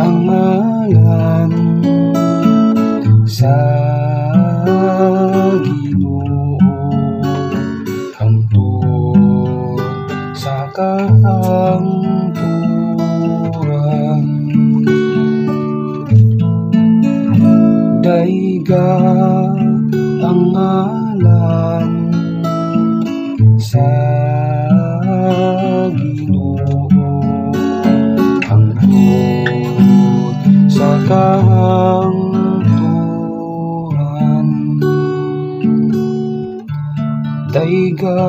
Ang ngalan sa Ginoo hangtod sa kahangturan. Dayga ang ngalan sa Ginoo hangtod sa kahangturan. Dayga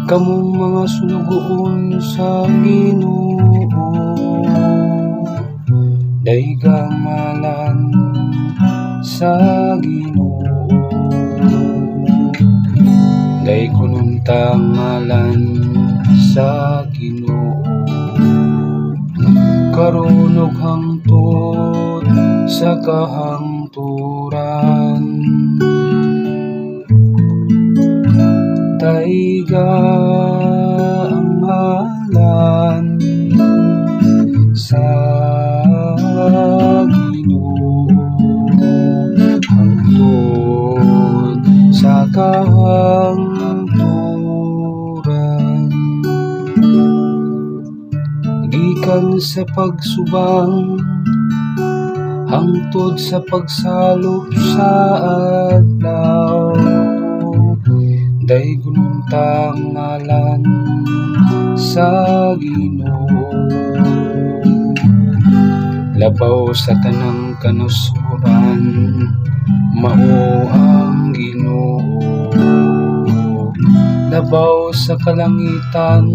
kamong mga sulugoon sa Ginoo, dayga ang ngalan sa Ginoo. Daygon unta ang ngalan sa Ginoo karon ug hangtod sa kahangturan. Dayga ang ngalan sa Ginoo hangtod sa kahangturan. Gikan sa pagsubang hangtod sa pagsalop sa adlaw, daygon unta ang ngalan sa Ginoo. Labaw sa tanang kanasuran, mao ang Ginoo. Labaw sa kalangitan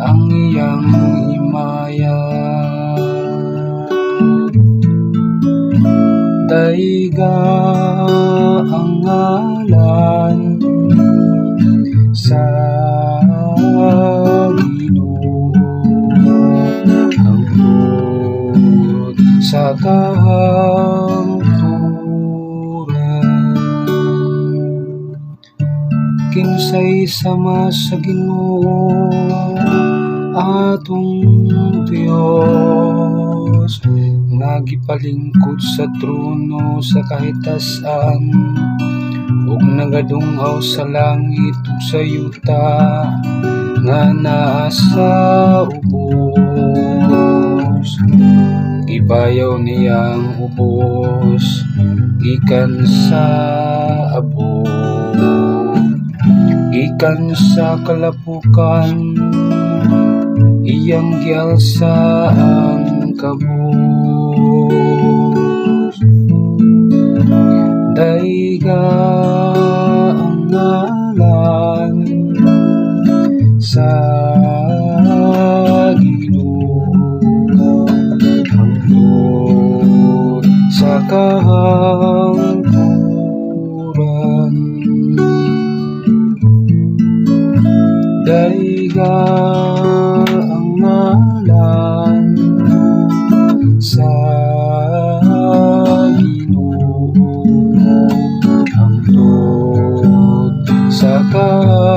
ang iyang himaya. Dayga ang ngalan sa Ginoo hangtod sa kahangturan. Kinsay sama sa Ginoo atong Dios nga gipalingkod sa trono sa kahitasan ug nagadung-aw sa langit ug sa yuta nga naa sa ubos? Gibayaw niya ang ubos gikan sa abo, gikan sa kalapukan iyang gialsa ang kabus. Dayga ang ngalan sa Ginoo hangtod sa kahangturan. Dayga ang ngalan sa Ginoo hangtod sa kahangturan.